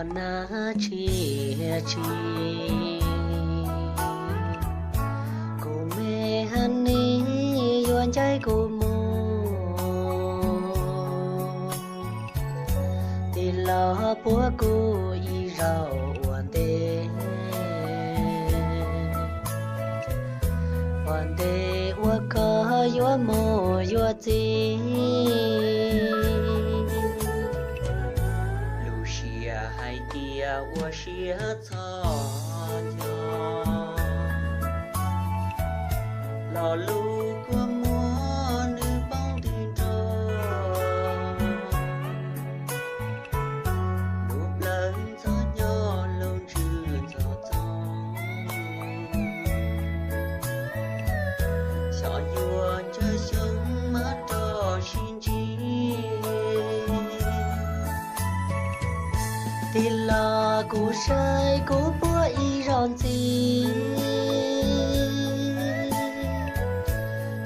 Nag tsis tsis, kuv me hab nis yuav ncaim kuv mus. Tij laug puab kuv ib zaug ua ntej, ua ntej uas koj yuav mus yuav txiv. Lub siab hais tias ua siab txhob nco, lo lus kua muag nws poob ntws nrog, lub plawv ntxhov nyob lub ntsws ntxhov txoog. Xyov yuav tsawg xyoo mam rov sib ntsib. Tij laug kuv saib kuv puab ib zaug ntxiv,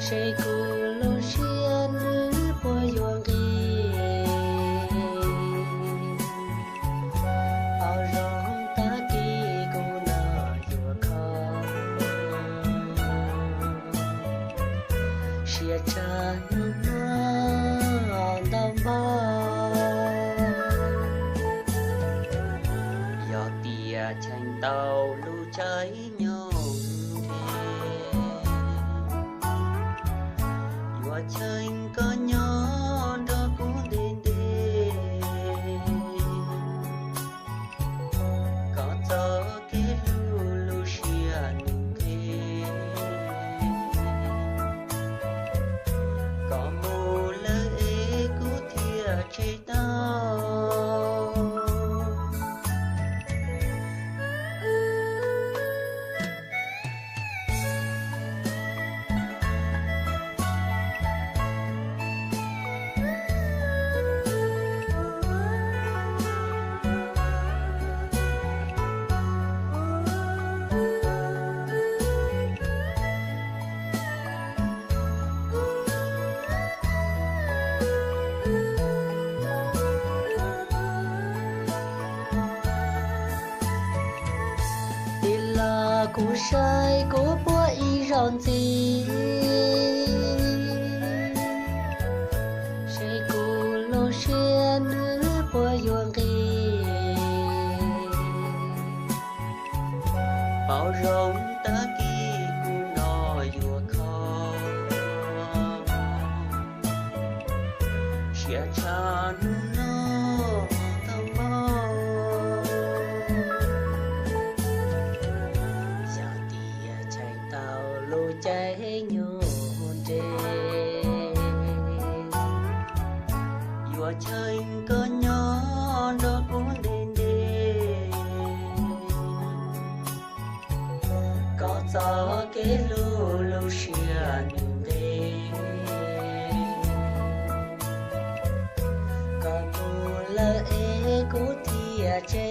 seb kuv lub siab nws puas yuav nqig. Paus zoo tag kis kuv no yuav kho, siab tshaj hnub no ntau npaug. Yog tias cheem tau lub caij nyoog nres, yuav cheem koj nyob nrog kuv ntev ntev. Koj txoj kev hlub lub siab nws nqig, koj mus lawm es kuv thiaj tseg tau. Tij laug kuv saib kuv puab ib zaug ntxiv, seb kuv lub siab nws puas yuav nqig. Paus zoo tag kis kuv no yuav kho, siab tshaj hnub no ntau npaug. Yog tias cheem tau lub caij nyoog nres, yuav cheem koj nyob nrog kuv ntev ntev. Koj txoj kev hlub lub siab nws nqig, koj mus lawm es kuv thiaj tseg